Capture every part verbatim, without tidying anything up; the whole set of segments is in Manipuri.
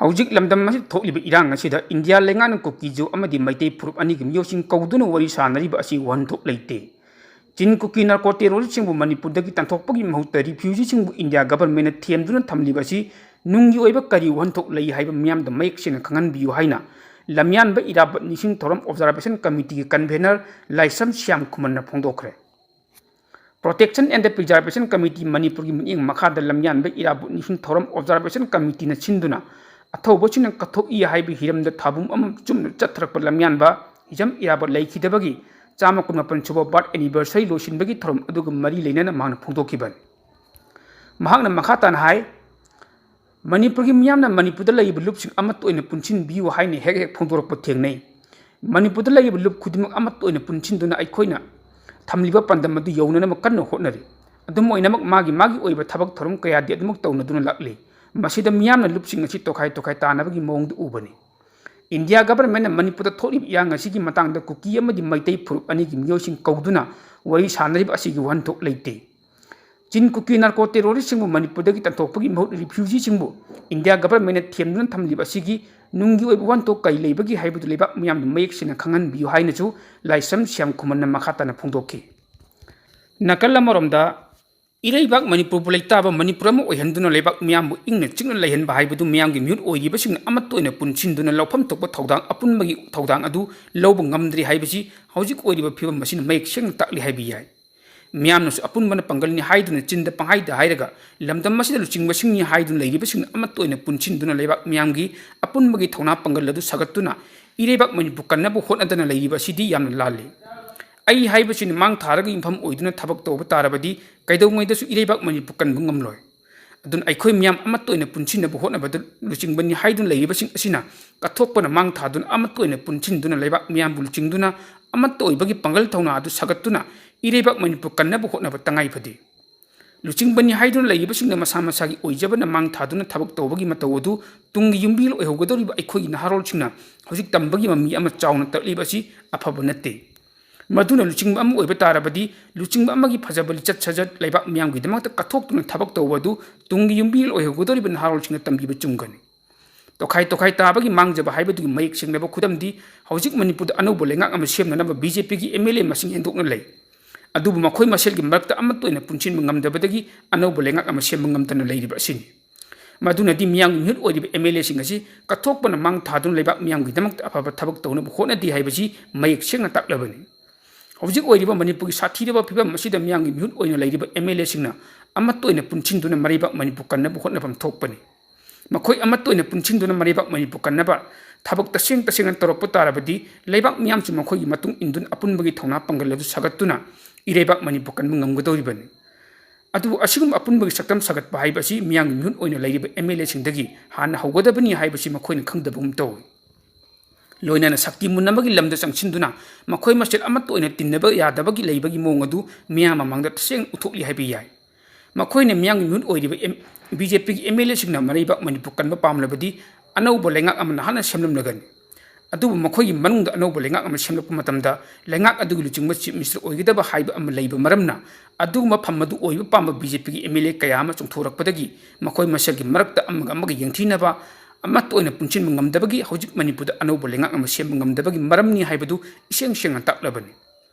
ꯍꯧꯖꯤꯛ ꯂꯝꯗꯝ ꯑꯁꯤꯗ ꯊꯣꯛꯂꯤꯕ ꯏꯔꯥꯡ ꯑꯁꯤꯗ ꯏꯟꯗꯤꯌꯥ ꯂꯩꯉꯥꯛꯅ ꯀꯨꯀꯤꯖꯨ ꯑꯃꯗꯤ ꯃꯩꯇꯩ ꯐꯨꯔꯨꯞ ꯑꯅꯤꯒꯤ ꯃꯤꯑꯣꯏꯁꯤꯡ ꯀꯧꯗꯨꯅ ꯋꯥꯔꯤ ꯁꯥꯅꯔꯤꯕ ꯑꯁꯤ ꯋꯥꯍꯟꯊꯣꯛ ꯂꯩꯇꯦ꯫ ꯆꯤꯟ ꯀꯨꯀꯤ ꯅꯥꯔꯀꯣ ꯇꯦꯔꯣꯔꯤꯁ꯭ꯠꯁꯤꯡꯕꯨ ꯃꯅꯤꯄꯨꯔꯗꯒꯤ ꯇꯥꯟꯊꯣꯛꯄꯒꯤ ꯃꯍꯨꯠꯇ ꯔꯤꯐ꯭ꯌꯨꯖꯤꯁꯤꯡꯕꯨ ꯏꯟꯗꯤꯌꯥ ꯒꯚꯔꯟꯃꯦꯟꯠꯅ ꯊꯦꯝꯗꯨꯅ ꯊꯝꯂꯤꯕ ꯑꯁꯤ ꯅꯨꯡꯒꯤ ꯑꯣꯏꯕ ꯀꯔꯤ ꯋꯥꯍꯟꯊꯣꯛ ꯂꯩ ꯍꯥꯏꯕ ꯃꯤꯌꯥꯝꯗ ꯃꯌꯦꯛ ꯁꯦꯡꯅ ꯈꯪꯍꯟꯕꯤꯌꯨ ꯍꯥꯏꯅ ꯂꯝꯌꯥꯟꯕ ꯏꯔꯥꯕꯣꯠ ꯅꯤꯡꯁꯤꯡ ꯊꯧꯔꯝ ꯑꯣꯕꯖꯥꯔꯕꯦꯁꯟ ꯀꯃꯤꯇꯤꯒꯤ ꯀꯟꯚꯦꯅꯔ ꯂꯥꯏꯁ꯭ꯔꯝ ꯁ꯭ꯌꯥꯝ ꯈꯨꯃꯟꯅ ꯐꯣꯡꯗꯣꯛꯈ꯭ꯔꯦ꯫ Protection and Preservation Committee ꯃꯅꯤꯄꯨꯔꯒꯤ ꯃꯤꯠꯌꯦꯡ ꯃꯈꯥꯗ ꯂꯝꯌꯥꯟꯕ ꯏꯔꯥꯕꯣꯠ ꯅꯤꯡꯁꯤꯡ ꯊꯧꯔꯝ ꯑꯣꯕꯖꯥꯔꯕꯦꯁꯟ ꯀꯃꯤꯇꯤꯅ ꯁꯤꯟꯗꯨꯅ ꯑꯊꯧꯕꯁꯤꯡꯅ ꯀꯠꯊꯣꯛꯏ ꯍꯥꯏꯕ ꯍꯤꯔꯝꯗ ꯊꯥꯕꯨꯝ ꯑꯃ ꯆꯨꯝꯅ ꯆꯠꯊꯔꯛꯄ ꯂꯝꯌꯥꯟꯕ ꯍꯤꯖꯝ ꯏꯔꯥꯕꯣꯠ ꯂꯩꯈꯤꯗꯕꯒꯤ ꯆꯥꯝꯃ ꯀꯨꯟꯃꯥꯄꯟ ꯁꯨꯕ ꯕꯥꯔꯊ ꯑꯦꯅꯤꯚꯔꯁꯔꯤ ꯂꯣꯏꯁꯤꯟꯕꯒꯤ ꯊꯧꯔꯝ ꯑꯗꯨꯒ ꯃꯔꯤ ꯂꯩꯅꯅ ꯃꯍꯥꯛꯅ ꯐꯣꯡꯗꯣꯛꯈꯤꯕꯅꯤ꯫ ꯃꯍꯥꯛꯅ ꯃꯈꯥ ꯇꯥꯅ ꯍꯥꯏ, ꯃꯅꯤꯄꯨꯔꯒꯤ ꯃꯤꯌꯥꯝꯅ ꯃꯅꯤꯄꯨꯔꯗ ꯂꯩꯔꯤꯕ ꯂꯨꯞꯁꯤꯡ ꯑꯃꯠꯇ ꯑꯣꯏꯅ ꯄꯨꯟꯁꯤꯟꯕꯤꯌꯨ ꯍꯥꯏꯅ ꯍꯦꯛ ꯍꯦꯛ ꯐꯣꯡꯗꯣꯔꯛꯄ ꯊꯦꯡꯅꯩ꯫ ꯃꯅꯤꯄꯨꯔꯗ ꯂꯩꯔꯤꯕ ꯂꯨꯞ ꯈꯨꯗꯤꯡꯃꯛ ꯑꯃꯠꯇ ꯑꯣꯏꯅ ꯄꯨꯟꯁꯤꯟꯗꯨꯅ ꯑꯩꯈꯣꯏꯅ ꯊꯝꯂꯤꯕ ꯄꯥꯟꯗꯝ ꯑꯗꯨ ꯌꯧꯅꯅꯕ ꯀꯟꯅ ꯍꯣꯠꯅꯔꯤ꯫ ꯑꯗꯨꯝ ꯑꯣꯏꯅꯃꯛ, ꯃꯥꯒꯤ ꯃꯥꯒꯤ ꯑꯣꯏꯕ ꯊꯕꯛ ꯊꯧꯔꯝ ꯀꯌꯥꯗꯤ ꯑꯗꯨꯃꯛ ꯇꯧꯅꯗꯨꯅ ꯂꯥꯛꯂꯤ꯫ ꯃꯁꯤꯗ ꯃꯤꯌꯥꯝꯅ ꯂꯨꯞꯁꯤꯡ ꯑꯁꯤ ꯇꯣꯈꯥꯏ ꯇꯣꯈꯥꯏ ꯇꯥꯅꯕꯒꯤ ꯃꯑꯣꯡꯗ ꯎꯕꯅꯤ꯫ ꯏꯟꯗꯤꯌꯥ ꯒꯚꯔꯟꯃꯦꯟꯠꯅ ꯃꯅꯤꯄꯨꯔꯗ ꯊꯣꯛꯂꯤꯕ ꯏꯔꯥꯡ ꯑꯁꯤꯒꯤ ꯃꯇꯥꯡꯗ ꯀꯨꯀꯤ ꯑꯃꯗꯤ ꯃꯩꯇꯩ ꯐꯨꯔꯨꯞ ꯑꯅꯤꯒꯤ ꯃꯤꯑꯣꯏꯁꯤꯡ ꯀꯧꯗꯨꯅ ꯋꯥꯔꯤ ꯁꯥꯅꯔꯤꯕ ꯑꯁꯤꯒꯤ ꯋꯥꯍꯟꯊꯣꯛ ꯂꯩꯇꯦ꯫ ꯆꯤꯟ ꯀꯨꯀꯤ ꯅꯥꯔꯀꯣ ꯇꯦꯔꯣꯔꯤꯁ꯭ꯠꯁꯤꯡꯕꯨ ꯃꯅꯤꯄꯨꯔꯗꯒꯤ ꯇꯥꯟꯊꯣꯛꯄꯒꯤ ꯃꯍꯨꯠ ꯔꯤꯐ꯭ꯌꯨꯖꯤꯁꯤꯡꯕꯨ ꯏꯟꯗꯤꯌꯥ ꯒꯚꯔꯟꯃꯦꯟꯠꯅ ꯊꯦꯝꯗꯨꯅ ꯊꯝꯂꯤꯕ ꯑꯁꯤꯒꯤ ꯅꯨꯡꯒꯤ ꯑꯣꯏꯕ ꯋꯥꯍꯟꯊꯣꯛ ꯀꯔꯤ ꯂꯩꯕꯒꯦ ꯍꯥꯏꯕꯗꯨ ꯂꯩꯕꯥꯛ ꯃꯤꯌꯥꯝꯗ ꯃꯌꯦꯛ ꯁꯦꯡꯅ ꯈꯪꯍꯟꯕꯤꯌꯨ ꯍꯥꯏꯅꯁꯨ ꯂꯥꯏꯁ꯭ꯔꯝ ꯁ꯭ꯌꯥꯝ ꯈꯨꯃꯟꯅ ꯃꯈꯥ ꯇꯥꯅ ꯐꯣꯡꯗꯣꯛꯈꯤ꯫ ꯅꯥꯀꯜ ꯑꯃꯔꯣꯝꯗ, ꯏꯔꯩꯕꯥꯛ ꯃꯅꯤꯄꯨꯔꯕꯨ ꯂꯩꯇꯥꯕ ꯃꯅꯤꯄꯨꯔ ꯑꯃ ꯑꯣꯏꯍꯟꯗꯨꯅ ꯂꯩꯕꯥꯛ ꯃꯤꯌꯥꯝꯕꯨ ꯏꯪꯅ ꯆꯤꯛꯅ ꯂꯩꯍꯟꯕ ꯍꯥꯏꯕꯗꯨ ꯃꯤꯌꯥꯝꯒꯤ ꯃꯤꯍꯨꯠ ꯑꯣꯏꯔꯤꯕꯁꯤꯡꯅ ꯑꯃꯠꯇ ꯑꯣꯏꯅ ꯄꯨꯟꯁꯤꯟꯗꯨꯅ ꯂꯧꯐꯝ ꯊꯣꯛꯄ ꯊꯧꯗꯥꯡ ꯑꯄꯨꯟꯕꯒꯤ ꯊꯧꯗꯥꯡ ꯑꯗꯨ ꯂꯧꯕ ꯉꯝꯗ꯭ꯔꯤ ꯍꯥꯏꯕꯁꯤ ꯍꯧꯖꯤꯛ ꯑꯣꯏꯔꯤꯕ ꯐꯤꯕꯝ ꯑꯁꯤꯅ ꯃꯌꯦꯛ ꯁꯦꯡꯅ ꯇꯥꯛꯂꯤ ꯍꯥꯏꯕ ꯌꯥꯏ꯫ ꯃꯤꯌꯥꯝꯅꯁꯨ ꯑꯄꯨꯟꯕꯅ ꯄꯥꯡꯒꯜꯅꯤ ꯍꯥꯏꯗꯨꯅ ꯆꯤꯟꯗ ꯄꯪꯍꯥꯏꯗ ꯍꯥꯏꯔꯒ ꯂꯝꯗꯝ ꯑꯁꯤꯗ ꯂꯨꯆꯤꯡꯕꯁꯤꯡꯅꯤ ꯍꯥꯏꯗꯨꯅ ꯂꯩꯔꯤꯕꯁꯤꯡꯅ ꯑꯃꯠꯇ ꯑꯣꯏꯅ ꯄꯨꯟꯁꯤꯟꯗꯨꯅ ꯂꯩꯕꯥꯛ ꯃꯤꯌꯥꯝꯒꯤ ꯑꯄꯨꯟꯕꯒꯤ ꯊꯧꯅꯥ ꯄꯥꯡꯒꯜ ꯑꯗꯨ ꯁꯥꯒꯠꯇꯨꯅ ꯏꯔꯩꯕꯥꯛ ꯃꯅꯤꯄꯨꯔ ꯀꯟꯅꯕ ꯍꯣꯠꯅꯗꯅ ꯂꯩꯔꯤꯕ ꯑꯁꯤꯗꯤ ꯌꯥꯝꯅ ꯂꯥꯜꯂꯤ꯫ ꯑꯩ ꯍꯥꯏꯕꯁꯤꯅ ꯃꯥꯡ ꯊꯥꯔꯒ ꯌꯨꯝꯐꯝ ꯑꯣꯏꯗꯨꯅ ꯊꯕꯛ ꯇꯧꯕ ꯇꯥꯔꯕꯗꯤ ꯀꯩꯗꯧꯉꯩꯗꯁꯨ ꯏꯔꯩꯕꯥꯛ ꯃꯅꯤꯄꯨꯔ ꯀꯟꯕ ꯉꯝꯂꯣꯏ꯫ ꯑꯗꯨꯅ ꯑꯩꯈꯣꯏ ꯃꯤꯌꯥꯝ ꯑꯃꯠꯇ ꯑꯣꯏꯅ ꯄꯨꯟꯁꯤꯟꯅꯕ ꯍꯣꯠꯅꯕꯗ ꯂꯨꯆꯤꯡꯕꯅꯤ ꯍꯥꯏꯗꯨꯅ ꯂꯩꯔꯤꯕꯁꯤꯡ ꯑꯁꯤꯅ ꯀꯠꯊꯣꯛꯄꯅ ꯃꯥꯡ ꯊꯥꯗꯨꯅ ꯑꯃꯠꯇ ꯑꯣꯏꯅ ꯄꯨꯟꯁꯤꯟꯗꯨꯅ ꯂꯩꯕꯥꯛ ꯃꯤꯌꯥꯝꯕꯨ ꯂꯨꯆꯤꯡꯗꯨꯅ ꯑꯃꯠꯇ ꯑꯣꯏꯕꯒꯤ ꯄꯥꯡꯒꯜ ꯊꯧꯅꯥ ꯑꯗꯨ ꯁꯥꯒꯠꯇꯨꯅ ꯏꯔꯩꯕꯥꯛ ꯃꯅꯤꯄꯨꯔ ꯀꯟꯅꯕ ꯍꯣꯠꯅꯕ ꯇꯉꯥꯏ ꯐꯗꯦ꯫ ꯂꯨꯆꯤꯡꯕꯅꯤ ꯍꯥꯏꯗꯨꯅ ꯂꯩꯔꯤꯕꯁꯤꯡꯅ ꯃꯁꯥ ꯃꯁꯥꯒꯤ ꯑꯣꯏꯖꯕꯅ ꯃꯥꯡ ꯊꯥꯗꯨꯅ ꯊꯕꯛ ꯇꯧꯕꯒꯤ ꯃꯇꯧ ꯑꯗꯨ ꯇꯨꯡꯒꯤ ꯌꯨꯝꯕꯤꯔꯦꯜ ꯑꯣꯏꯍꯧꯒꯗꯧꯔꯤꯕ ꯑꯩꯈꯣꯏꯒꯤ ꯅꯍꯥꯔꯣꯜꯁꯤꯡꯅ ꯍꯧꯖꯤꯛ ꯇꯝꯕꯒꯤ ꯃꯃꯤ ꯑꯃ ꯆꯥꯎꯅ ꯇꯥꯛꯂꯤꯕ ꯑꯁꯤ ꯑꯐꯕ ꯅꯠꯇꯦ꯫ ꯃꯗꯨꯅ ꯂꯨꯆꯤꯡꯕ ꯑꯃ ꯑꯣꯏꯕ ꯇꯥꯔꯕꯗꯤ ꯂꯨꯆꯤꯡꯕ ꯑꯃꯒꯤ ꯐꯖꯕ ꯂꯤꯆꯠ ꯁꯥꯖꯠ ꯂꯩꯕꯥꯛ ꯃꯤꯌꯥꯝꯒꯤꯗꯃꯛꯇ ꯀꯠꯊꯣꯛꯇꯨꯅ ꯊꯕꯛ ꯇꯧꯕ ꯑꯗꯨ ꯇꯨꯡꯒꯤ ꯌꯨꯝꯕꯤꯔꯦꯜ ꯑꯣꯏꯍꯧꯒꯗꯧꯔꯤꯕ ꯅꯍꯥꯔꯣꯜꯁꯤꯡꯅ ꯇꯝꯕꯤꯕ ꯆꯨꯝꯒꯅꯤ꯫ ꯇꯣꯈꯥꯏ ꯇꯣꯈꯥꯏ ꯇꯥꯕꯒꯤ ꯃꯥꯡꯖꯕ ꯍꯥꯏꯕꯗꯨꯒꯤ ꯃꯌꯦꯛ ꯁꯦꯡꯂꯕ ꯈꯨꯗꯝꯗꯤ ꯍꯧꯖꯤꯛ ꯃꯅꯤꯄꯨꯔꯗ ꯑꯅꯧꯕ ꯂꯩꯉꯥꯛ ꯑꯃ ꯁꯦꯝꯅꯅꯕ ꯕꯤ ꯖꯦ ꯄꯤꯒꯤ ꯑꯦꯝ ꯑꯦꯜ ꯑꯦ ꯃꯁꯤꯡ ꯍꯦꯟꯗꯣꯛꯅ ꯂꯩ꯫ ꯑꯗꯨꯕꯨ ꯃꯈꯣꯏ ꯃꯁꯦꯜꯒꯤ ꯃꯔꯛꯇ ꯑꯃꯠꯇ ꯑꯣꯏꯅ ꯄꯨꯟꯁꯤꯟꯕ ꯉꯝꯗꯕꯗꯒꯤ ꯑꯅꯧꯕ ꯂꯩꯉꯥꯛ ꯑꯃ ꯁꯦꯝꯕ ꯉꯝꯗꯅ ꯂꯩꯔꯤꯕ ꯑꯁꯤꯅꯤ꯫ ꯃꯗꯨꯅꯗꯤ ꯃꯤꯌꯥꯝꯒꯤ ꯃꯤꯍꯨꯠ ꯑꯣꯏꯔꯤꯕ ꯑꯦꯝ ꯑꯦꯜ ꯑꯦꯁꯤꯡ ꯑꯁꯤ ꯀꯠꯊꯣꯛꯄꯅ ꯃꯥꯡ ꯊꯥꯗꯨꯅ ꯂꯩꯕꯥꯛ ꯃꯤꯌꯥꯝꯒꯤꯗꯃꯛꯇ ꯑꯐꯕ ꯊꯕꯛ ꯇꯧꯅꯕ ꯍꯣꯠꯅꯗꯦ ꯍꯥꯏꯕꯁꯤ ꯃꯌꯦꯛ ꯁꯦꯡꯅ ꯇꯥꯛꯂꯕꯅꯤ꯫ ꯍꯧꯖꯤꯛ ꯑꯣꯏꯔꯤꯕ ꯃꯅꯤꯄꯨꯔꯒꯤ ꯁꯥꯊꯤꯔꯕ ꯐꯤꯕꯝ ꯑꯁꯤꯗ ꯃꯤꯌꯥꯝꯒꯤ ꯃꯤꯍꯨꯠ ꯑꯣꯏꯅ ꯂꯩꯔꯤꯕ ꯑꯦꯝ ꯑꯦꯜ ꯑꯦꯁꯤꯡꯅ ꯑꯃꯠꯇ ꯑꯣꯏꯅ ꯄꯨꯟꯁꯤꯟꯗꯨꯅ ꯃꯔꯩꯕꯥꯛ ꯃꯅꯤꯄꯨꯔ ꯀꯟꯅꯕ ꯍꯣꯠꯅꯐꯝ ꯊꯣꯛꯄꯅꯤ꯫ ꯃꯈꯣꯏ ꯑꯃꯠꯇ ꯑꯣꯏꯅ ꯄꯨꯟꯁꯤꯟꯗꯨꯅ ꯃꯔꯩꯕꯥꯛ ꯃꯅꯤꯄꯨꯔ ꯀꯟꯅꯕ ꯊꯕꯛ ꯇꯁꯦꯡ ꯇꯁꯦꯡꯅ ꯇꯧꯔꯛꯄ ꯇꯥꯔꯕꯗꯤ ꯂꯩꯕꯥꯛ ꯃꯤꯌꯥꯝꯁꯨ ꯃꯈꯣꯏꯒꯤ ꯃꯇꯨꯡ ꯏꯟꯗꯨꯅ ꯑꯄꯨꯟꯕꯒꯤ ꯊꯧꯅꯥ ꯄꯥꯡꯒꯜ ꯑꯗꯨ ꯁꯥꯒꯠꯇꯨꯅ ꯏꯔꯩꯕꯥꯛ ꯃꯅꯤꯄꯨꯔ ꯀꯟꯕ ꯉꯝꯒꯗꯧꯔꯤꯕꯅꯤ꯫ ꯑꯗꯨꯕꯨ ꯑꯁꯤꯒꯨꯝꯕ ꯑꯄꯨꯟꯕꯒꯤ ꯁꯛꯇꯝ ꯁꯥꯒꯠꯄ ꯍꯥꯏꯕ ꯑꯁꯤ ꯃꯤꯌꯥꯝꯒꯤ ꯃꯤꯍꯨꯠ ꯑꯣꯏꯅ ꯂꯩꯔꯤꯕ ꯑꯦꯝ ꯑꯦꯜ ꯑꯦꯁꯤꯡꯗꯒꯤ ꯍꯥꯟꯅ ꯍꯧꯒꯗꯕꯅꯤ ꯍꯥꯏꯕꯁꯤ ꯃꯈꯣꯏꯅ ꯈꯪꯗꯕꯒꯨꯝ ꯇꯧꯏ꯫ ꯂꯣꯏꯅꯅ ꯁꯛꯇꯤ ꯃꯨꯟ ꯑꯃꯒꯤ ꯂꯝꯗ ꯆꯪꯁꯤꯟꯗꯨꯅ ꯃꯈꯣꯏ ꯃꯁꯦꯜ ꯑꯃꯠꯇ ꯑꯣꯏꯅ ꯇꯤꯟꯅꯕ ꯌꯥꯗꯕꯒꯤ ꯂꯩꯕꯒꯤ ꯃꯑꯣꯡ ꯑꯗꯨ ꯃꯤꯌꯥꯝ ꯃꯃꯥꯡꯗ ꯇꯁꯦꯡꯅ ꯎꯠꯊꯣꯛꯂꯤ ꯍꯥꯏꯕ ꯌꯥꯏ꯫ ꯃꯈꯣꯏꯅ ꯃꯤꯌꯥꯝꯒꯤ ꯃꯤꯍꯨꯠ ꯑꯣꯏꯔꯤꯕ ꯑꯦꯝ-, ꯕꯤ ꯖꯦ ꯄꯤꯒꯤ ꯑꯦꯝ ꯑꯦꯜ ꯑꯦꯁꯤꯡꯅ ꯃꯔꯩꯕꯥꯛ ꯃꯅꯤꯄꯨꯔ ꯀꯟꯕ ꯄꯥꯝꯂꯕꯗꯤ ꯑꯅꯧꯕ ꯂꯩꯉꯥꯛ ꯑꯃ ꯅꯍꯥꯟꯅ ꯁꯦꯝꯂꯝꯂꯒꯅꯤ꯫ ꯑꯗꯨꯕꯨ ꯃꯈꯣꯏꯒꯤ ꯃꯅꯨꯡꯗ ꯑꯅꯧꯕ ꯂꯩꯉꯥꯛ ꯑꯃ ꯁꯦꯝꯂꯛꯄ ꯃꯇꯝꯗ ꯂꯩꯉꯥꯛ ꯑꯗꯨꯒꯤ ꯂꯨꯆꯤꯡꯕ ꯆꯤꯐ ꯃꯤꯅꯤꯁꯇꯔ ꯑꯣꯏꯒꯗꯕ ꯍꯥꯏꯕ ꯑꯃ ꯂꯩꯕ ꯃꯔꯝꯅ ꯑꯗꯨꯒꯨꯝꯕ ꯐꯝ ꯑꯗꯨ ꯑꯣꯏꯕ ꯄꯥꯝꯕ ꯕꯤ ꯖꯦ ꯄꯤꯒꯤ ꯑꯦꯝ ꯑꯦꯜ ꯑꯦ ꯀꯌꯥ ꯑꯃ ꯆꯣꯡꯊꯣꯔꯛꯄꯗꯒꯤ ꯃꯈꯣꯏ ꯃꯁꯦꯜꯒꯤ ꯃꯔꯛꯇ ꯑꯃꯒ ꯑꯃꯒ ꯌꯦꯡꯊꯤꯅꯕ ꯑꯃꯠꯇ ꯑꯣꯏꯅ ꯄꯨꯟꯁꯤꯟꯕ ꯉꯝꯗꯕꯒꯤ ꯍꯧꯖꯤꯛ ꯃꯅꯤꯄꯨꯔꯗ ꯑꯅꯧꯕ ꯂꯩꯉꯥꯛ ꯑꯃ ꯁꯦꯝꯕ ꯉꯝꯗꯕꯒꯤ ꯃꯔꯝꯅꯤ ꯍꯥꯏꯕꯗꯨ ꯏꯁꯦꯡ ꯁꯦꯡꯅ ꯇꯥꯛꯂꯕꯅꯤ꯫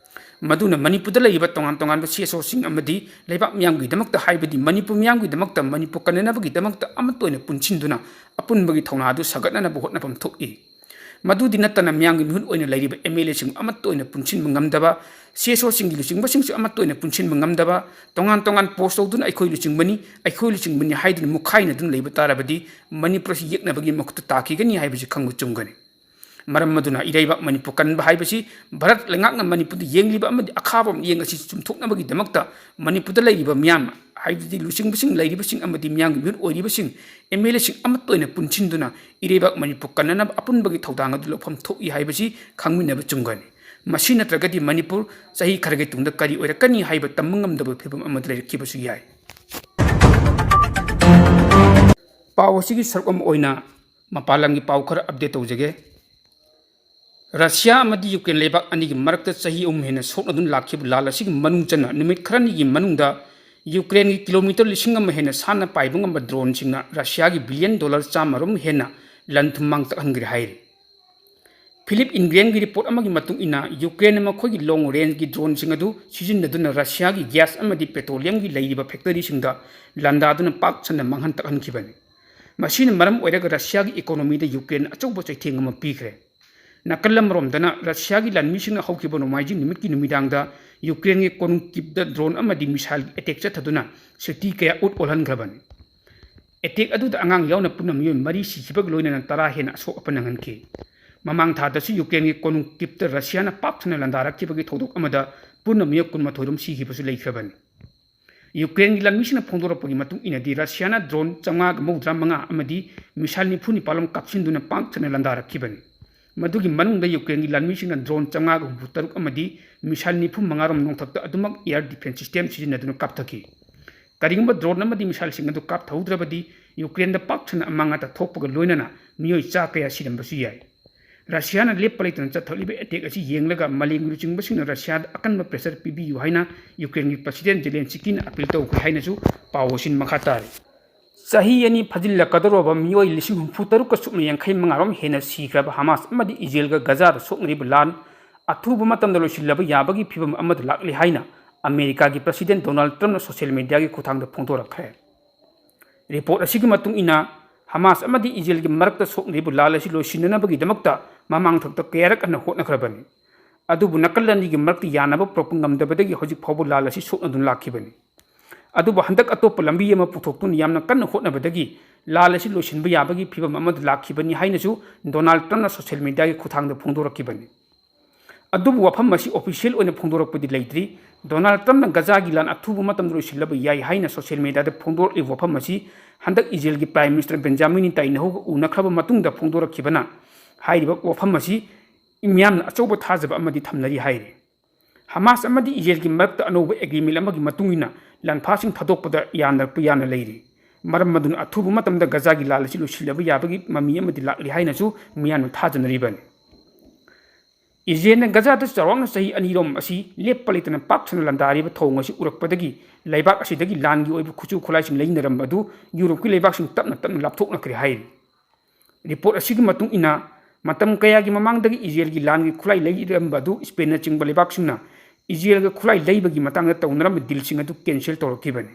ꯃꯗꯨꯅ ꯃꯅꯤꯄꯨꯔꯗ ꯂꯩꯔꯤꯕ ꯇꯣꯉꯥꯟ ꯇꯣꯉꯥꯟꯕ ꯁꯤ ꯑꯦꯁ ꯑꯣꯁꯤꯡ ꯑꯃꯗꯤ ꯂꯩꯕꯥꯛ ꯃꯤꯌꯥꯝꯒꯤꯗꯃꯛꯇ ꯍꯥꯏꯕꯗꯤ ꯃꯅꯤꯄꯨꯔ ꯃꯤꯌꯥꯝꯒꯤꯗꯃꯛꯇ ꯃꯅꯤꯄꯨꯔ ꯀꯟꯅꯅꯕꯒꯤꯗꯃꯛꯇ ꯑꯃꯠꯇ ꯑꯣꯏꯅ ꯄꯨꯟꯁꯤꯟꯗꯨꯅ ꯑꯄꯨꯟꯕꯒꯤ ꯊꯧꯅꯥ ꯑꯗꯨ ꯁꯥꯒꯠꯅꯅꯕ ꯍꯣꯠꯅꯐꯝ ꯊꯣꯛꯏ꯫ ꯃꯗꯨꯗꯤ ꯅꯠꯇꯅ ꯃꯤꯌꯥꯝꯒꯤ ꯃꯤꯍꯨꯠ ꯑꯣꯏꯅ ꯂꯩꯔꯤꯕ ꯑꯦꯝ ꯑꯦꯜ ꯑꯦꯁꯤꯡ ꯑꯃꯠꯇ ꯑꯣꯏꯅ ꯄꯨꯟꯁꯤꯟꯕ ꯉꯝꯗꯕ, ꯁꯤ ꯑꯦꯁ ꯑꯣꯁꯤꯡꯒꯤ ꯂꯨꯆꯤꯡꯕꯁꯤꯡꯁꯨ ꯑꯃꯠꯇ ꯑꯣꯏꯅ ꯄꯨꯟꯁꯤꯟꯕ ꯉꯝꯗꯕ, ꯇꯣꯉꯥꯟ ꯇꯣꯉꯥꯟ ꯄꯣꯁ ꯇꯧꯗꯨꯅ ꯑꯩꯈꯣꯏ ꯂꯨꯆꯤꯡꯕꯅꯤ, ꯑꯩꯈꯣꯏ ꯂꯨꯆꯤꯡꯕꯅꯤ ꯍꯥꯏꯗꯨꯅ ꯃꯨꯛꯈꯥꯏꯅꯗꯨꯅ ꯂꯩꯕ ꯇꯥꯔꯕꯗꯤ ꯃꯅꯤꯄꯨꯔ ꯑꯁꯤ ꯌꯦꯛꯅꯕꯒꯤ ꯃꯈꯨꯠꯇ ꯇꯥꯈꯤꯒꯅꯤ ꯍꯥꯏꯕꯁꯤ ꯈꯪꯕ ꯆꯨꯝꯒꯅꯤ꯫ ꯃꯔꯝ ꯑꯗꯨꯅ ꯏꯔꯩꯕꯥꯛ ꯃꯅꯤꯄꯨꯔ ꯀꯟꯕ ꯍꯥꯏꯕꯁꯤ ꯚꯥꯔꯠ ꯂꯩꯉꯥꯛꯅ ꯃꯅꯤꯄꯨꯔꯗ ꯌꯦꯡꯂꯤꯕ ꯑꯃꯗꯤ ꯑꯈꯥꯕ ꯃꯤꯠꯌꯦꯡ ꯑꯁꯤ ꯆꯨꯝꯊꯣꯛꯅꯕꯒꯤꯗꯃꯛꯇ ꯃꯅꯤꯄꯨꯔꯗ ꯂꯩꯔꯤꯕ ꯃꯤꯌꯥꯝ, ꯍꯥꯏꯕꯗꯤ ꯂꯨꯆꯤꯡꯕꯁꯤꯡ, ꯂꯩꯔꯤꯕꯁꯤꯡ ꯑꯃꯗꯤ ꯃꯤꯌꯥꯝꯒꯤ ꯃꯤꯍꯨꯠ ꯑꯣꯏꯔꯤꯕꯁꯤꯡ, ꯑꯦꯝ ꯑꯦꯜ ꯑꯦꯁꯤꯡ ꯑꯃꯠꯇ ꯑꯣꯏꯅ ꯄꯨꯟꯁꯤꯟꯗꯨꯅ ꯏꯔꯩꯕꯥꯛ ꯃꯅꯤꯄꯨꯔ ꯀꯟꯅꯅꯕ ꯑꯄꯨꯟꯕꯒꯤ ꯊꯧꯗꯥꯡ ꯑꯗꯨ ꯂꯧꯐꯝ ꯊꯣꯛꯏ ꯍꯥꯏꯕꯁꯤ ꯈꯪꯃꯤꯟꯅꯕ ꯆꯨꯝꯒꯅꯤ꯫ ꯃꯁꯤ ꯅꯠꯇ꯭ꯔꯒꯗꯤ ꯃꯅꯤꯄꯨꯔ ꯆꯍꯤ ꯈꯔꯒꯤ ꯇꯨꯡꯗ ꯀꯔꯤ ꯑꯣꯏꯔꯛꯀꯅꯤ ꯍꯥꯏꯕ ꯇꯝꯕ ꯉꯝꯗꯕ ꯐꯤꯕꯝ ꯑꯃꯗ ꯂꯩꯔꯛꯈꯤꯕꯁꯨ ꯌꯥꯏ꯫ ꯄꯥꯎ ꯑꯁꯤꯒꯤ ꯁꯔꯨꯛ ꯑꯃ ꯑꯣꯏꯅ ꯃꯄꯥꯟ ꯂꯝꯒꯤ ꯄꯥꯎ ꯈꯔ ꯑꯞꯗꯦꯠ ꯇꯧꯖꯒꯦ꯫ ꯔꯁꯤꯌꯥ ꯑꯃꯗꯤ ꯌꯨꯀ꯭ꯔꯦꯟ ꯂꯩꯕꯥꯛ ꯑꯅꯤꯒꯤ ꯃꯔꯛꯇ ꯆꯍꯤ ꯑꯍꯨꯝ ꯍꯦꯟꯅ ꯁꯣꯛꯅꯗꯨꯅ ꯂꯥꯛꯈꯤꯕ ꯂꯥꯜ ꯑꯁꯤꯒꯤ ꯃꯅꯨꯡ ꯆꯟꯅ ꯅꯨꯃꯤꯠ ꯈꯔꯅꯤꯒꯤ ꯃꯅꯨꯡꯗ ꯌꯨꯀ꯭ꯔꯦꯟꯒꯤ ꯀꯤꯂꯣꯃꯤꯇꯔ ꯂꯤꯁꯤꯡ ꯑꯃ ꯍꯦꯟꯅ ꯁꯥꯟꯅ ꯄꯥꯏꯕ ꯉꯝꯕ ꯗ꯭ꯔꯣꯟꯁꯤꯡꯅ ꯔꯁꯤꯌꯥꯒꯤ ꯕꯤꯂꯤꯌꯟ ꯗꯣꯂꯔ ꯆꯥꯝꯃꯔꯣꯝ ꯍꯦꯟꯅ ꯂꯟ ꯊꯨꯝ ꯃꯥꯡ ꯇꯥꯛꯍꯟꯈ꯭ꯔꯦ ꯍꯥꯏꯔꯤ꯫ ꯐꯤꯂꯤꯞ ꯏꯟꯒ꯭ꯔꯦꯟꯒꯤ ꯔꯤꯄꯣꯔꯠ ꯑꯃꯒꯤ ꯃꯇꯨꯡ ꯏꯟꯅ, ꯌꯨꯀ꯭ꯔꯦꯟꯅ ꯃꯈꯣꯏꯒꯤ ꯂꯣꯡ ꯔꯦꯟꯖꯀꯤ ꯗ꯭ꯔꯣꯟꯁꯤꯡ ꯑꯗꯨ ꯁꯤꯖꯤꯟꯅꯗꯨꯅ ꯔꯁꯤꯌꯥꯒꯤ ꯒ꯭ꯌꯥꯁ ꯑꯃꯗꯤ ꯄꯦꯇ꯭ꯔꯣꯂꯤꯌꯝꯒꯤ ꯂꯩꯔꯤꯕ ꯐꯦꯛꯇꯔꯤꯁꯤꯡꯗ ꯂꯥꯟꯗꯥꯗꯨꯅ ꯄꯥꯛ ꯁꯟꯅ ꯃꯥꯡꯍꯟ ꯇꯥꯛꯍꯟꯈꯤꯕꯅꯤ꯫ ꯃꯁꯤꯅ ꯃꯔꯝ ꯑꯣꯏꯔꯒ ꯔꯁꯤꯌꯥꯒꯤ ꯏꯀꯣꯅꯣꯃꯤꯗ ꯌꯨꯀ꯭ꯔꯦꯟꯅ ꯑꯆꯧꯕ ꯆꯩꯊꯦꯡ ꯑꯃ ꯄꯤꯈ꯭ꯔꯦ꯫ ꯅꯥꯀꯜ ꯑꯃꯔꯣꯝꯗꯅ ꯔꯁꯤꯌꯥꯒꯤ ꯂꯥꯟꯃꯤꯁꯤꯡꯅ ꯍꯧꯈꯤꯕ ꯅꯣꯡꯃꯥꯏꯖꯤꯡ ꯅꯨꯃꯤꯠꯀꯤ ꯅꯨꯃꯤꯗꯥꯡꯗ ꯌꯨꯀ꯭ꯔꯦꯟꯒꯤ ꯀꯣꯅꯨꯡ ꯀꯤꯞꯇ ꯗ꯭ꯔꯣꯟ ꯑꯃꯗꯤ ꯃꯤꯁꯥꯏꯜꯒꯤ ꯑꯦꯇꯦꯛ ꯆꯠꯊꯗꯨꯅ ꯁꯤꯇꯤ ꯀꯌꯥ ꯎꯠ ꯑꯣꯜꯍꯟꯈ꯭ꯔꯕꯅꯤ꯫ ꯑꯦꯇꯦꯛ ꯑꯗꯨꯗ ꯑꯉꯥꯡ ꯌꯥꯎꯅ ꯄꯨꯟꯅ ꯃꯤꯑꯣꯏ ꯃꯔꯤ ꯁꯤꯈꯤꯕꯒ ꯂꯣꯏꯅꯅ ꯇꯔꯥ ꯍꯦꯟꯅ ꯑꯁꯣꯛ ꯑꯄꯟ ꯅꯪꯍꯟꯈꯤ꯫ ꯃꯃꯥꯡ ꯊꯥꯗꯁꯨ ꯌꯨꯀ꯭ꯔꯦꯟꯒꯤ ꯀꯣꯅꯨꯡ ꯀꯤꯞꯇ ꯔꯁꯤꯌꯥꯅ ꯄꯥꯛ ꯁꯟꯅ ꯂꯥꯟꯗꯥꯔꯛꯈꯤꯕꯒꯤ ꯊꯧꯗꯣꯛ ꯑꯃꯗ ꯄꯨꯟꯅ ꯃꯤꯑꯣꯏ ꯀꯨꯟꯃꯥꯊꯣꯏ ꯔꯣꯝ ꯁꯤꯈꯤꯕꯁꯨ ꯂꯩꯈ꯭ꯔꯕꯅꯤ꯫ ꯌꯨꯀ꯭ꯔꯦꯟꯒꯤ ꯂꯥꯟꯃꯤꯁꯤꯡꯅ ꯐꯣꯡꯗꯣꯔꯛꯄꯒꯤ ꯃꯇꯨꯡ ꯏꯟꯅꯗꯤ, ꯔꯁꯤꯌꯥꯅ ꯗ꯭ꯔꯣꯟ ꯆꯥꯝꯃꯉꯥꯒ ꯃꯧꯗ꯭ꯔꯥ ꯃꯉꯥ ꯑꯃꯗꯤ ꯃꯤꯁꯥꯏꯜ ꯅꯤꯐꯨ ꯅꯤꯄꯥꯜ ꯂꯣꯝ ꯀꯥꯞꯁꯤꯟꯗꯨꯅ ꯄꯥꯛ ꯁꯟꯅ ꯂꯥꯟꯗꯥꯔꯛꯈꯤꯕꯅꯤ꯫ ꯃꯗꯨꯒꯤ ꯃꯅꯨꯡꯗ ꯌꯨꯀ꯭ꯔꯦꯟꯒꯤ ꯂꯥꯟꯃꯤꯁꯤꯡꯅ ꯗ꯭ꯔꯣꯟ ꯆꯥꯝꯃꯉꯥꯒ ꯍꯨꯝꯐꯨ ꯇꯔꯨꯛ ꯑꯃꯗꯤ ꯃꯤꯁꯥꯏꯜ ꯅꯤꯐꯨ ꯃꯉꯥ ꯔꯣꯝ ꯅꯣꯡꯊꯛꯇ ꯑꯗꯨꯃꯛ ꯑꯦꯌꯔ ꯗꯤꯐꯦꯟꯁ ꯁꯤꯁꯇꯦꯝ ꯁꯤꯖꯤꯟꯅꯗꯨꯅ ꯀꯥꯞꯊꯈꯤ꯫ ꯀꯔꯤꯒꯨꯝꯕ ꯗ꯭ꯔꯣꯟ ꯑꯃꯗꯤ ꯃꯤꯁꯥꯏꯜꯁꯤꯡ ꯑꯗꯨ ꯀꯥꯞꯊꯍꯧꯗ꯭ꯔꯕꯗꯤ, ꯌꯨꯀ꯭ꯔꯦꯟꯗ ꯄꯥꯛ ꯁꯟꯅ ꯑꯃꯥꯡ ꯑꯇꯥ ꯊꯣꯛꯄꯒ ꯂꯣꯏꯅꯅ ꯃꯤꯑꯣꯏ ꯆꯥ ꯀꯌꯥ ꯁꯤꯔꯝꯕꯁꯨ ꯌꯥꯏ꯫ ꯔꯁꯤꯌꯥꯅ ꯂꯦꯞꯄ ꯂꯩꯇꯅ ꯆꯠꯊꯔꯤꯕ ꯑꯦꯇꯦꯛ ꯑꯁꯤ ꯌꯦꯡꯂꯒ ꯃꯥꯂꯦꯝꯒꯤ ꯂꯨꯆꯤꯡꯕꯁꯤꯡꯅ ꯔꯁꯤꯌꯥꯗ ꯑꯀꯟꯕ ꯄ꯭ꯔꯦꯁꯔ ꯄꯤꯕꯤꯌꯨ ꯍꯥꯏꯅ ꯌꯨꯀ꯭ꯔꯦꯟꯒꯤ ꯄ꯭ꯔꯁꯤꯗꯦꯟ ꯖꯦꯂꯦꯟꯁꯤꯀꯤꯅ ꯑꯄꯤꯜ ꯇꯧꯈ꯭ꯔꯦ ꯍꯥꯏꯅꯁꯨ ꯄꯥꯎ ꯑꯁꯤꯅ ꯃꯈꯥ ꯇꯥꯔꯤ꯫ ꯆꯍꯤ ꯑꯅꯤ ꯐꯥꯖꯤꯜꯂꯛꯀꯗꯧꯔꯕ ꯃꯤꯑꯣꯏ ꯂꯤꯁꯤꯡ ꯍꯨꯝꯐꯨ ꯇꯔꯨꯛꯀ ꯁꯨꯞꯅ ꯌꯥꯡꯈꯩ ꯃꯉꯥ ꯔꯣꯝ ꯍꯦꯟꯅ ꯁꯤꯈ꯭ꯔꯕ ꯍꯃꯥꯁ ꯑꯃꯗꯤ ꯏꯖꯔꯦꯜꯒ ꯒꯖꯥꯗ ꯁꯣꯛꯅꯔꯤꯕ ꯂꯥꯟ ꯑꯊꯨꯕ ꯃꯇꯝꯗ ꯂꯣꯏꯁꯤꯜꯂꯕ ꯌꯥꯕꯒꯤ ꯐꯤꯚꯝ ꯑꯃꯗ ꯂꯥꯛꯂꯤ ꯍꯥꯏꯅ ꯑꯃꯦꯔꯤꯀꯥꯒꯤ ꯄ꯭ꯔꯁꯤꯗꯦꯟ ꯗꯣꯅꯥꯜꯗ ꯇ꯭ꯔꯝꯞꯅ ꯁꯣꯁꯤꯌꯦꯜ ꯃꯤꯗꯤꯌꯥꯒꯤ ꯈꯨꯠꯊꯥꯡꯗ ꯐꯣꯡꯗꯣꯔꯛꯈ꯭ꯔꯦ꯫ ꯔꯤꯄꯣꯔꯠ ꯑꯁꯤꯒꯤ ꯃꯇꯨꯡ ꯏꯟꯅ, ꯍꯃꯥꯁ ꯑꯃꯗꯤ ꯏꯖꯔꯦꯜꯒꯤ ꯃꯔꯛꯇ ꯁꯣꯛꯅꯔꯤꯕ ꯂꯥꯟ ꯑꯁꯤ ꯂꯣꯏꯁꯤꯟꯅꯅꯕꯒꯤꯗꯃꯛꯇ ꯃꯃꯥꯡ ꯊꯛꯇ ꯀꯌꯥꯔꯛ ꯍꯟꯅ ꯍꯣꯠꯅꯈ꯭ꯔꯕꯅꯤ꯫ ꯑꯗꯨꯕꯨ ꯅꯥꯀꯜ ꯑꯅꯤꯒꯤ ꯃꯔꯛꯇ ꯌꯥꯅꯕ ꯄꯨꯔꯛꯄ ꯉꯝꯗꯕꯗꯒꯤ ꯍꯧꯖꯤꯛ ꯐꯥꯎꯕ ꯂꯥꯟ ꯑꯁꯤ ꯁꯣꯛꯅꯗꯨꯅ ꯂꯥꯛꯈꯤꯕꯅꯤ꯫ ꯑꯗꯨꯕꯨ ꯍꯟꯗꯛ ꯑꯇꯣꯞꯄ ꯂꯝꯕꯤ ꯑꯃ ꯄꯨꯊꯣꯛꯇꯨꯅ ꯌꯥꯝꯅ ꯀꯟꯅ ꯍꯣꯠꯅꯕꯗꯒꯤ ꯂꯥꯟ ꯑꯁꯤ ꯂꯣꯏꯁꯤꯟꯕ ꯌꯥꯕꯒꯤ ꯐꯤꯚꯝ ꯑꯃꯗ ꯂꯥꯛꯈꯤꯕꯅꯤ ꯍꯥꯏꯅꯁꯨ ꯗꯣꯅꯥꯜꯗ ꯇ꯭ꯔꯝꯞꯅ ꯁꯣꯁꯤꯌꯦꯜ ꯃꯤꯗꯤꯌꯥꯒꯤ ꯈꯨꯠꯊꯥꯡꯗ ꯐꯣꯡꯗꯣꯔꯛꯈꯤꯕꯅꯤ꯫ ꯑꯗꯨꯕꯨ ꯋꯥꯐꯝ ꯑꯁꯤ ꯑꯣꯐꯤꯁꯤꯌꯦꯜ ꯑꯣꯏꯅ ꯐꯣꯡꯗꯣꯔꯛꯄꯗꯤ ꯂꯩꯇ꯭ꯔꯤ꯫ ꯗꯣꯅꯥꯜꯗ ꯇ꯭ꯔꯝꯞꯅ ꯒꯖꯥꯒꯤ ꯂꯥꯟ ꯑꯊꯨꯕ ꯃꯇꯝꯗ ꯂꯣꯏꯁꯤꯜꯂꯕ ꯌꯥꯏ ꯍꯥꯏꯅ ꯁꯣꯁꯤꯌꯦꯜ ꯃꯤꯗꯤꯌꯥꯗ ꯐꯣꯡꯗꯣꯔꯛꯂꯤꯕ ꯋꯥꯐꯝ ꯑꯁꯤ ꯍꯟꯗꯛ ꯏꯖꯔꯦꯜꯒꯤ ꯄ꯭ꯔꯥꯏꯝ ꯃꯤꯅꯤꯁꯇꯔ ꯕꯦꯟꯖꯥꯃꯤꯟ ꯅꯦꯇꯥꯟꯌꯥꯍꯨꯒ ꯎꯅꯈ꯭ꯔꯕ ꯃꯇꯨꯡꯗ ꯐꯣꯡꯗꯣꯔꯛꯈꯤꯕꯅ ꯍꯥꯏꯔꯤꯕ ꯋꯥꯐꯝ ꯑꯁꯤ ꯃꯤꯌꯥꯝꯅ ꯑꯆꯧꯕ ꯊꯥꯖꯕ ꯑꯃꯗꯤ ꯊꯝꯅꯔꯤ ꯍꯥꯏꯔꯤ꯫ ꯍꯃꯥꯁ ꯑꯃꯗꯤ ꯏꯖꯔꯦꯜꯒꯤ ꯃꯔꯛꯇ ꯑꯅꯧꯕ ꯑꯦꯒ꯭ꯔꯤꯃꯦꯟ ꯑꯃꯒꯤ ꯃꯇꯨꯡ ꯏꯟꯅ ꯂꯥꯟꯐꯥꯁꯤꯡ ꯊꯥꯗꯣꯛꯄꯗ ꯌꯥꯅꯔꯛꯄ ꯌꯥꯅ ꯂꯩꯔꯤ꯫ ꯃꯔꯝ ꯑꯗꯨꯅ ꯑꯊꯨꯕ ꯃꯇꯝꯗ ꯒꯖꯥꯒꯤ ꯂꯥꯟ ꯑꯁꯤ ꯂꯣꯏꯁꯤꯜꯂꯕ ꯌꯥꯕꯒꯤ ꯃꯃꯤ ꯑꯃꯗꯤ ꯂꯥꯛꯂꯤ ꯍꯥꯏꯅꯁꯨ ꯃꯤꯌꯥꯝꯅ ꯊꯥꯖꯅꯔꯤꯕꯅꯤ꯫ ꯏꯖꯔꯦꯜꯅ ꯒꯖꯥꯗ ꯆꯥꯎꯔꯥꯛꯅ ꯆꯍꯤ ꯑꯅꯤꯔꯣꯝ ꯑꯁꯤ ꯂꯦꯞꯄ ꯂꯩꯇꯅ ꯄꯥꯛ ꯁꯟꯅ ꯂꯥꯟꯗꯥꯔꯤꯕ ꯊꯧꯑꯣꯡ ꯑꯁꯤ ꯎꯔꯛꯄꯗꯒꯤ ꯂꯩꯕꯥꯛ ꯑꯁꯤꯗꯒꯤ ꯂꯥꯟꯒꯤ ꯑꯣꯏꯕ ꯈꯨꯠꯁꯨ ꯈꯨꯠꯂꯥꯏꯁꯤꯡ ꯂꯩꯅꯔꯝꯕ ꯑꯗꯨ ꯌꯨꯔꯣꯞꯀꯤ ꯂꯩꯕꯥꯛꯁꯤꯡ ꯇꯞꯅ ꯇꯞꯅ ꯂꯥꯞꯊꯣꯛꯅꯈ꯭ꯔꯦ ꯍꯥꯏꯔꯤ꯫ ꯔꯤꯄꯣꯔꯠ ꯑꯁꯤꯒꯤ ꯃꯇꯨꯡ ꯏꯟꯅ, ꯃꯇꯝ ꯀꯌꯥꯒꯤ ꯃꯃꯥꯡꯗꯒꯤ ꯏꯖꯔꯦꯜꯒꯤ ꯂꯥꯟꯒꯤ ꯈꯨꯠꯂꯥꯏ ꯂꯩꯔꯝꯕ ꯑꯗꯨ ꯏꯁꯄꯦꯟꯅꯆꯤꯡꯕ ꯂꯩꯕꯥꯛꯁꯤꯡꯅ ꯏꯖꯔꯦꯜꯒ ꯈꯨꯠꯂꯥꯏ ꯂꯩꯕꯒꯤ ꯃꯇꯥꯡꯗ ꯇꯧꯅꯔꯝꯕ ꯗꯤꯜꯁꯤꯡ ꯑꯗꯨ ꯀꯦꯟꯁꯦꯜ ꯇꯧꯔꯛꯈꯤꯕꯅꯤ꯫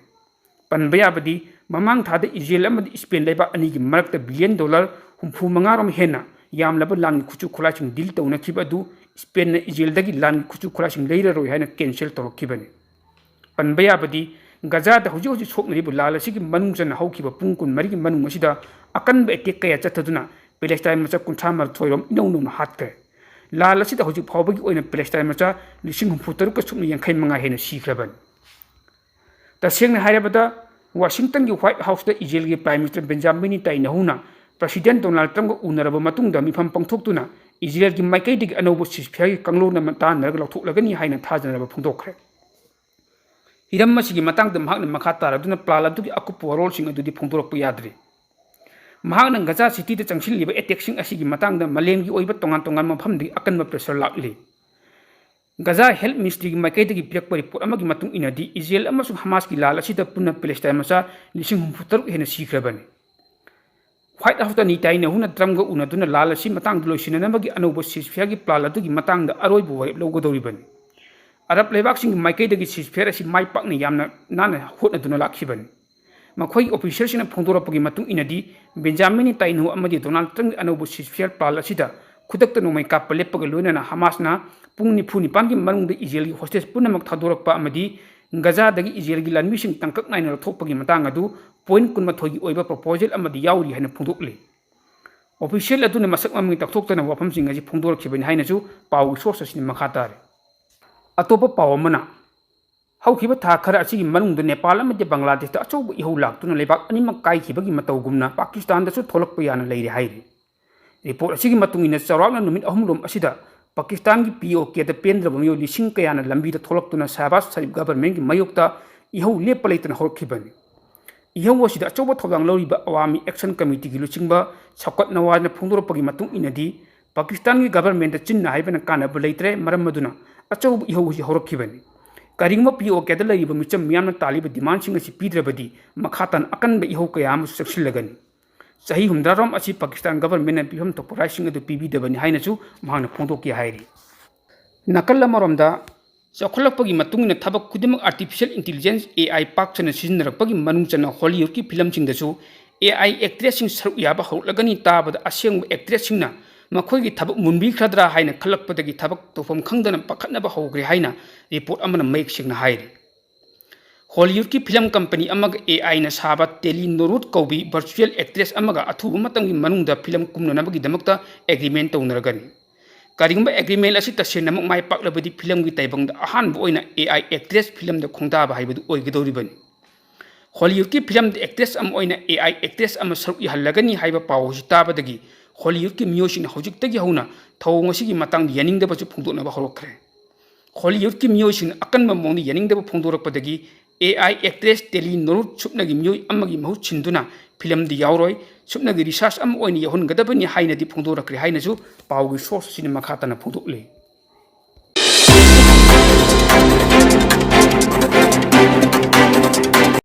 ꯄꯟꯕ ꯌꯥꯕꯗꯤ, ꯃꯃꯥꯡ ꯊꯥꯗ ꯏꯖꯔꯦꯜ ꯑꯃꯗꯤ ꯏꯁꯄꯦꯟ ꯂꯩꯕꯥꯛ ꯑꯅꯤꯒꯤ ꯃꯔꯛꯇ ꯕꯤꯂꯤꯌꯟ ꯗꯣꯂꯔ ꯍꯨꯝꯐꯨ ꯃꯉꯥ ꯔꯣꯝ ꯍꯦꯟꯅ ꯌꯥꯝꯂꯕ ꯂꯥꯟꯒꯤ ꯈꯨꯠꯁꯨ ꯈꯨꯠꯂꯥꯏꯁꯤꯡ ꯗꯤꯜ ꯇꯧꯅꯈꯤꯕ ꯑꯗꯨ ꯏꯁꯄꯦꯟꯅ ꯏꯖꯔꯦꯜꯗꯒꯤ ꯂꯥꯟꯒꯤ ꯈꯨꯠꯁꯨ ꯈꯨꯠꯂꯥꯏꯁꯤꯡ ꯂꯩꯔꯔꯣꯏ ꯍꯥꯏꯅ ꯀꯦꯟꯁꯦꯜ ꯇꯧꯔꯛꯈꯤꯕꯅꯤ꯫ ꯄꯟꯕ ꯌꯥꯕꯗꯤ, ꯒꯖꯥꯗ ꯍꯧꯖꯤꯛ ꯍꯧꯖꯤꯛ ꯁꯣꯛꯅꯔꯤꯕ ꯂꯥꯟ ꯑꯁꯤꯒꯤ ꯃꯅꯨꯡ ꯆꯟꯅ ꯍꯧꯈꯤꯕ ꯄꯨꯡ ꯀꯨꯟꯃꯔꯤꯒꯤ ꯃꯅꯨꯡ ꯑꯁꯤꯗ ꯑꯀꯟꯕ ꯑꯦꯇꯦꯛ ꯀꯌꯥ ꯆꯠꯊꯗꯨꯅ ꯄꯦꯂꯦꯁꯇꯥꯏꯟ ꯃꯆꯥ ꯀꯨꯟꯊ꯭ꯔꯥ ꯃꯥꯊꯣꯏ ꯔꯣꯝ ꯏꯅꯧ ꯅꯧꯅ ꯍꯥꯠꯈ꯭ꯔꯦ꯫ ꯂꯥꯟ ꯑꯁꯤꯗ ꯍꯧꯖꯤꯛ ꯐꯥꯎꯕꯒꯤ ꯑꯣꯏꯅ ꯄꯦꯂꯦꯁꯇꯥꯏꯟ ꯃꯆꯥ ꯂꯤꯁꯤꯡ ꯍꯨꯝꯐꯨ ꯇꯔꯨꯛꯀ ꯁꯨꯞꯅ ꯌꯥꯡꯈꯩ ꯃꯉꯥ ꯍꯦꯟꯅ ꯁꯤꯈ꯭ꯔꯕꯅꯤ꯫ ꯇꯁꯦꯡꯅ ꯍꯥꯏꯔꯕꯗ, ꯋꯥꯁꯤꯡꯇꯟꯒꯤ ꯋꯥꯏꯠ ꯍꯥꯎꯁꯇ ꯏꯖꯔꯦꯜꯒꯤ prime minister Benjamin Netanyahu president Donald ꯇ꯭ꯔꯝꯞꯀ ꯎꯅꯔꯕ ꯃꯇꯨꯡꯗ ꯃꯤꯐꯝ ꯄꯥꯡꯊꯣꯛꯇꯨꯅ ꯏꯖꯔꯦꯜꯒꯤ ꯃꯥꯏꯀꯩꯗꯒꯤ ꯑꯅꯧꯕ ꯁꯤꯁꯐꯤꯌꯥꯔꯒꯤ ꯀꯥꯡꯂꯣꯟ ꯑꯃ ꯇꯥꯟꯅꯔꯒ ꯂꯧꯊꯣꯛꯂꯒꯅꯤ ꯍꯥꯏꯅ ꯊꯥꯖꯅꯕ ꯐꯣꯡꯗꯣꯛꯈ꯭ꯔꯦ꯫ ꯍꯤꯔꯝ ꯑꯁꯤꯒꯤ ꯃꯇꯥꯡꯗ ꯃꯍꯥꯛꯅ ꯃꯈꯥ ꯇꯥꯔꯗꯨꯅ ꯄ꯭ꯂꯥꯟ ꯑꯗꯨꯒꯤ ꯑꯀꯨꯞꯄ ꯋꯥꯔꯣꯜꯁꯤꯡ ꯑꯗꯨꯗꯤ ꯐꯣꯡꯗꯣꯔꯛꯄ ꯌꯥꯗ꯭ꯔꯤ꯫ ꯃꯍꯥꯛꯅ ꯒꯖꯥ ꯁꯤꯇꯤꯗ ꯆꯪꯁꯤꯜꯂꯤꯕ ꯑꯦꯇꯦꯛꯁꯤꯡ ꯑꯁꯤꯒꯤ ꯃꯇꯥꯡꯗ ꯃꯥꯂꯦꯝꯒꯤ ꯑꯣꯏꯕ ꯇꯣꯉꯥꯟ ꯇꯣꯉꯥꯟꯕ ꯃꯐꯝꯗꯒꯤ ꯑꯀꯟꯕ ꯄ꯭ꯔꯦꯁꯔ ꯂꯥꯛꯂꯤ꯫ ꯒꯖꯥ ꯍꯦꯜꯊ ꯃꯤꯅꯤꯁꯇ꯭ꯔꯤꯒꯤ ꯃꯥꯏꯀꯩꯗꯒꯤ ꯄꯤꯔꯛꯄ ꯔꯤꯄꯣꯔꯠ ꯑꯃꯒꯤ ꯃꯇꯨꯡ ꯏꯟꯅꯗꯤ, ꯏꯖꯔꯦꯜ ꯑꯃꯁꯨꯡ ꯍꯃꯥꯁꯀꯤ ꯂꯥꯟ ꯑꯁꯤꯗ ꯄꯨꯟꯅ ꯄꯦꯂꯦꯁꯇꯥꯏꯟ ꯃꯆꯥ ꯂꯤꯁꯤꯡ ꯍꯨꯝꯐꯨ ꯇꯔꯨꯛ ꯍꯦꯟꯅ ꯁꯤꯈ꯭ꯔꯕꯅꯤ꯫ ꯋꯥꯏꯠ ꯍꯥꯎꯁꯇ ꯅꯦꯇꯥꯟꯌꯥꯍꯨꯅ ꯇ꯭ꯔꯝꯞꯀ ꯎꯅꯗꯨꯅ ꯂꯥꯟ ꯑꯁꯤ ꯃꯇꯥꯡꯗ ꯂꯣꯏꯁꯤꯟꯅꯅꯕꯒꯤ ꯑꯅꯧꯕ ꯁꯤꯁꯐꯤꯌꯥꯔꯒꯤ ꯄ꯭ꯂꯥꯟ ꯑꯗꯨꯒꯤ ꯃꯇꯥꯡꯗ ꯑꯔꯣꯏꯕ ꯋꯥꯔꯦꯞ ꯂꯧꯒꯗꯧꯔꯤꯕꯅꯤ꯫ ꯑꯔꯕ ꯂꯩꯕꯥꯛꯁꯤꯡꯒꯤ ꯃꯥꯏꯀꯩꯗꯒꯤ ꯁꯤꯁꯐꯤꯌꯥꯔ ꯑꯁꯤ ꯃꯥꯏ ꯄꯥꯛꯅ ꯌꯥꯝꯅ ꯅꯥꯟꯅ ꯍꯣꯠꯅꯗꯨꯅ ꯂꯥꯛꯈꯤꯕꯅꯤ꯫ ꯃꯈꯣꯏꯒꯤ ꯑꯣꯐꯤꯁꯤꯌꯦꯜꯁꯤꯡꯅ ꯐꯣꯡꯗꯣꯔꯛꯄꯒꯤ ꯃꯇꯨꯡ ꯏꯟꯅꯗꯤ, ꯕꯦꯟꯖꯥꯃꯤꯟ ꯅꯦꯇꯥꯟꯌꯥꯍꯨ ꯑꯃꯗꯤ ꯗꯣꯅꯥꯜꯗ ꯇ꯭ꯔꯝꯞꯀꯤ ꯑꯅꯧꯕ ꯁꯤꯁꯐꯤꯌꯥꯔ ꯄ꯭ꯂꯥꯟ ꯑꯁꯤꯗ ꯈꯨꯗꯛꯇ ꯅꯣꯡꯃꯩ ꯀꯥꯞꯄ ꯂꯦꯞꯄꯒ ꯂꯣꯏꯅꯅ ꯍꯃꯥꯁꯅ ꯄꯨꯡ ꯅꯤꯐꯨ ꯅꯤꯄꯥꯟꯒꯤ ꯃꯅꯨꯡꯗ ꯏꯖꯔꯦꯜꯒꯤ ꯍꯣꯁꯇꯦꯖ ꯄꯨꯝꯅꯃꯛ ꯊꯥꯗꯣꯔꯛꯄ ꯑꯃꯗꯤ ꯒꯖꯥꯗꯒꯤ ꯏꯖꯔꯦꯜꯒꯤ ꯂꯥꯟꯃꯤꯁꯤꯡ ꯇꯥꯡꯀꯛ ꯅꯥꯏꯅ ꯂꯧꯊꯣꯛꯄꯒꯤ ꯃꯇꯥꯡ ꯑꯗꯨ ꯄꯣꯏꯟꯠ ꯀꯨꯟꯃꯥꯊꯣꯏꯒꯤ ꯑꯣꯏꯕ ꯄ꯭ꯔꯣꯄꯣꯖꯦꯜ ꯑꯃꯗꯤ ꯌꯥꯎꯔꯤ ꯍꯥꯏꯅ ꯐꯣꯡꯗꯣꯛꯂꯤ꯫ ꯑꯣꯐꯤꯁꯤꯌꯦꯜ ꯑꯗꯨꯅ ꯃꯁꯛ ꯃꯃꯤꯡ ꯇꯥꯛꯊꯣꯛꯇꯅ ꯋꯥꯐꯝꯁꯤꯡ ꯑꯁꯤ ꯐꯣꯡꯗꯣꯔꯛꯈꯤꯕꯅꯤ ꯍꯥꯏꯅꯁꯨ ꯄꯥꯎꯒꯤ ꯁꯣꯔꯁ ꯑꯁꯤꯅ ꯃꯈꯥ ꯇꯥꯔꯤ꯫ ꯑꯇꯣꯞꯄ ꯄꯥꯎ ꯑꯃꯅ, ꯍꯧꯈꯤꯕ ꯊꯥ ꯈꯔ ꯑꯁꯤꯒꯤ ꯃꯅꯨꯡꯗ ꯅꯦꯄꯥꯜ ꯑꯃꯗꯤ ꯕꯪꯒ꯭ꯂꯥꯗꯦꯁꯇ ꯑꯆꯧꯕ ꯏꯍꯧ ꯂꯥꯛꯇꯨꯅ ꯂꯩꯕꯥꯛ ꯑꯅꯤꯃꯛ ꯀꯥꯏꯈꯤꯕꯒꯤ ꯃꯇꯧꯒꯨꯝꯅ ꯄꯥꯀꯤꯁꯇꯥꯟꯗꯁꯨ ꯊꯣꯛꯂꯛꯄ ꯌꯥꯅ ꯂꯩꯔꯦ ꯍꯥꯏꯔꯤ꯫ ꯔꯤꯄꯣꯔꯠ ꯑꯁꯤꯒꯤ ꯃꯇꯨꯡ ꯏꯟꯅ, ꯆꯥꯎꯔꯥꯛꯅ ꯅꯨꯃꯤꯠ ꯑꯍꯨꯝꯔꯣꯝ ꯑꯁꯤꯗ ꯄꯥꯀꯤꯁꯇꯥꯟꯒꯤ ꯄꯤ ꯑꯣ ꯀꯦꯗ ꯄꯦꯟꯗ꯭ꯔꯕ ꯃꯤꯑꯣꯏ ꯂꯤꯁꯤꯡ ꯀꯌꯥꯅ ꯂꯝꯕꯤꯗ ꯊꯣꯛꯂꯛꯇꯨꯅ ꯁꯍꯕꯥꯖ ꯁꯔꯤꯐ ꯒꯚꯔꯟꯃꯦꯟꯠꯀꯤ ꯃꯥꯌꯣꯛꯇ ꯏꯍꯧ ꯂꯦꯞꯄ ꯂꯩꯇꯅ ꯍꯧꯔꯛꯈꯤꯕꯅꯤ꯫ ꯏꯍꯧ ꯑꯁꯤꯗ ꯑꯆꯧꯕ ꯊꯧꯗꯥꯡ ꯂꯧꯔꯤꯕ ꯑꯋꯥꯃꯤ ꯑꯦꯛꯁꯟ ꯀꯃꯤꯇꯤꯒꯤ ꯂꯨꯆꯤꯡꯕ ꯁꯧꯀꯠ ꯅꯋꯥꯖꯅ ꯐꯣꯡꯗꯣꯔꯛꯄꯒꯤ ꯃꯇꯨꯡ ꯏꯟꯅꯗꯤ, ꯄꯥꯀꯤꯁꯇꯥꯟꯒꯤ ꯒꯚꯔꯟꯃꯦꯟꯠꯇ ꯆꯤꯟꯅ ꯍꯥꯏꯕꯅ ꯀꯥꯟꯅꯕ ꯂꯩꯇ꯭ꯔꯦ, ꯃꯔꯝ ꯑꯗꯨꯅ ꯑꯆꯧꯕ ꯏꯍꯧ ꯑꯁꯤ ꯍꯧꯔꯛꯈꯤꯕꯅꯤ꯫ ꯀꯔꯤꯒꯨꯝꯕ ꯄꯤ ꯑꯣ ꯀꯦꯗ ꯂꯩꯔꯤꯕ ꯃꯤꯆꯝ ꯃꯤꯌꯥꯝꯅ ꯇꯥꯜꯂꯤꯕ ꯗꯤꯃꯥꯟꯁꯤꯡ ꯑꯁꯤ ꯄꯤꯗ꯭ꯔꯕꯗꯤ, ꯃꯈꯥ ꯇꯥꯅ ꯑꯀꯟꯕ ꯏꯍꯧ ꯀꯌꯥ ꯑꯃꯁꯨ ꯆꯪꯁꯤꯜꯂꯒꯅꯤ꯫ ꯆꯍꯤ ꯍꯨꯝꯗ꯭ꯔꯥꯔꯣꯝ ꯑꯁꯤ ꯄꯥꯀꯤꯁꯇꯥꯟ ꯒꯚꯔꯟꯃꯦꯟꯅ ꯄꯤꯐꯝ ꯊꯣꯛꯄ ꯔꯥꯏꯠꯁꯤꯡ ꯑꯗꯨ ꯄꯤꯕꯤꯗꯕꯅꯤ ꯍꯥꯏꯅꯁꯨ ꯃꯍꯥꯛꯅ ꯐꯣꯡꯗꯣꯛꯈꯤ ꯍꯥꯏꯔꯤ꯫ ꯅꯥꯀꯜ ꯑꯃꯔꯣꯝꯗ, ꯆꯥꯎꯈꯠꯂꯛꯄꯒꯤ ꯃꯇꯨꯡ ꯏꯟꯅ ꯊꯕꯛ ꯈꯨꯗꯤꯡꯃꯛ ꯑꯥꯔꯇꯤꯐꯤꯁꯤꯌꯦꯜ ꯏꯟꯇꯤꯂꯤꯖꯦꯟꯁ, ꯑꯦ ꯑꯥꯏ, ꯄꯥꯛ ꯁꯟꯅ ꯁꯤꯖꯤꯟꯅꯔꯛꯄꯒꯤ ꯃꯅꯨꯡ ꯆꯟꯅ ꯍꯣꯂꯤꯋꯨꯗꯀꯤ ꯐꯤꯂꯝꯁꯤꯡꯗꯁꯨ ꯑꯦ ꯑꯥꯏ ꯑꯦꯛꯇ꯭ꯔꯦꯁꯁꯤꯡ ꯁꯔꯨꯛ ꯌꯥꯕ ꯍꯧꯔꯛꯂꯒꯅꯤ ꯇꯥꯕꯗ ꯑꯁꯦꯡꯕ ꯑꯦꯛꯇ꯭ꯔꯦꯁꯁꯤꯡꯅ ꯃꯈꯣꯏꯒꯤ ꯊꯕꯛ ꯃꯨꯟꯕꯤꯈ꯭ꯔꯗ꯭ꯔꯥ ꯍꯥꯏꯅ ꯈꯜꯂꯛꯄꯗꯒꯤ ꯊꯕꯛ ꯇꯧꯐꯝ ꯈꯪꯗꯅ ꯄꯥꯈꯠꯅꯕ ꯍꯧꯈ꯭ꯔꯦ ꯍꯥꯏꯅ ꯔꯤꯄꯣꯔꯠ ꯑꯃꯅ ꯃꯌꯦꯛ ꯁꯦꯡꯅ ꯍꯥꯏꯔꯤ꯫ ꯍꯣꯂꯤꯋꯨꯗꯀꯤ ꯐꯤꯂꯝ ꯀꯝꯄꯅꯤ ꯑꯃꯒ ꯑꯦ ꯑꯥꯏꯅ ꯁꯥꯕ ꯇꯦꯂꯤ ꯅꯣꯔꯨꯠ ꯀꯧꯕꯤ ꯚꯔꯆꯨꯋꯦꯜ ꯑꯦꯛꯇ꯭ꯔꯦꯁ ꯑꯃꯒ ꯑꯊꯨꯕ ꯃꯇꯝꯒꯤ ꯃꯅꯨꯡꯗ ꯐꯤꯂꯝ ꯀꯨꯝꯅꯅꯕꯒꯤꯗꯃꯛꯇ ꯑꯦꯒ꯭ꯔꯤꯃꯦꯟ ꯇꯧꯅꯔꯒꯅꯤ꯫ ꯀꯔꯤꯒꯨꯝꯕ ꯑꯦꯒ꯭ꯔꯤꯃꯦꯟ ꯑꯁꯤ ꯇꯁꯦꯡꯅꯃꯛ ꯃꯥꯏ ꯄꯥꯛꯂꯕꯗꯤ ꯐꯤꯂꯝꯒꯤ ꯇꯥꯏꯕꯪꯗ ꯑꯍꯥꯟꯕ ꯑꯣꯏꯅ ꯑꯦ ꯑꯥꯏ ꯑꯦꯛꯇ꯭ꯔꯦꯁ ꯐꯤꯂꯝꯗ ꯈꯣꯡꯗꯥꯕ ꯍꯥꯏꯕꯗꯨ ꯑꯣꯏꯒꯗꯧꯔꯤꯕꯅꯤ꯫ ꯍꯣꯂꯤꯋꯨꯗꯀꯤ ꯐꯤꯂꯝꯗ ꯑꯦꯛꯇ꯭ꯔꯦꯁ ꯑꯃ ꯑꯣꯏꯅ ꯑꯦ ꯑꯥꯏ ꯑꯦꯛꯇ꯭ꯔꯦꯁ ꯑꯃ ꯁꯔꯨꯛ ꯌꯥꯍꯜꯂꯒꯅꯤ ꯍꯥꯏꯕ ꯄꯥꯎ ꯑꯁꯤ ꯇꯥꯕꯗꯒꯤ ꯍꯣꯂꯤꯋꯨꯗꯀꯤ ꯃꯤꯑꯣꯏꯁꯤꯡꯅ ꯍꯧꯖꯤꯛꯇꯒꯤ ꯍꯧꯅ ꯊꯧꯑꯣꯡ ꯑꯁꯤꯒꯤ ꯃꯇꯥꯡꯗ ꯌꯥꯅꯤꯡꯗꯕꯁꯨ ꯐꯣꯡꯗꯣꯛꯅꯕ ꯍꯧꯔꯛꯈ꯭ꯔꯦ꯫ ꯍꯣꯂꯤꯋꯨꯗꯀꯤ ꯃꯤꯑꯣꯏꯁꯤꯡꯅ ꯑꯀꯟꯕ ꯃꯑꯣꯡꯗ ꯌꯥꯅꯤꯡꯗꯕ ꯐꯣꯡꯗꯣꯔꯛꯄꯗꯒꯤ ꯑꯦ ꯑꯥꯏ ꯑꯦꯛꯇ꯭ꯔꯦꯁ ꯇꯦꯂꯤ ꯅꯣꯔꯨꯠ ꯁꯨꯞꯅꯒꯤ ꯃꯤꯑꯣꯏ ꯑꯃꯒꯤ ꯃꯍꯨꯠ ꯁꯤꯟꯗꯨꯅ ꯐꯤꯂꯝꯗ ꯌꯥꯎꯔꯣꯏ, ꯁꯨꯞꯅꯒꯤ ꯔꯤꯁꯥꯔꯆ ꯑꯃ ꯑꯣꯏꯅ ꯌꯥꯎꯍꯟꯒꯗꯕꯅꯤ ꯍꯥꯏꯅꯗꯤ ꯐꯣꯡꯗꯣꯔꯛꯈ꯭ꯔꯦ ꯍꯥꯏꯅꯁꯨ ꯄꯥꯎꯒꯤ ꯁꯣꯔꯁ ꯑꯁꯤꯅ ꯃꯈꯥ ꯇꯥꯅ ꯐꯣꯡꯗꯣꯛꯂꯤ꯫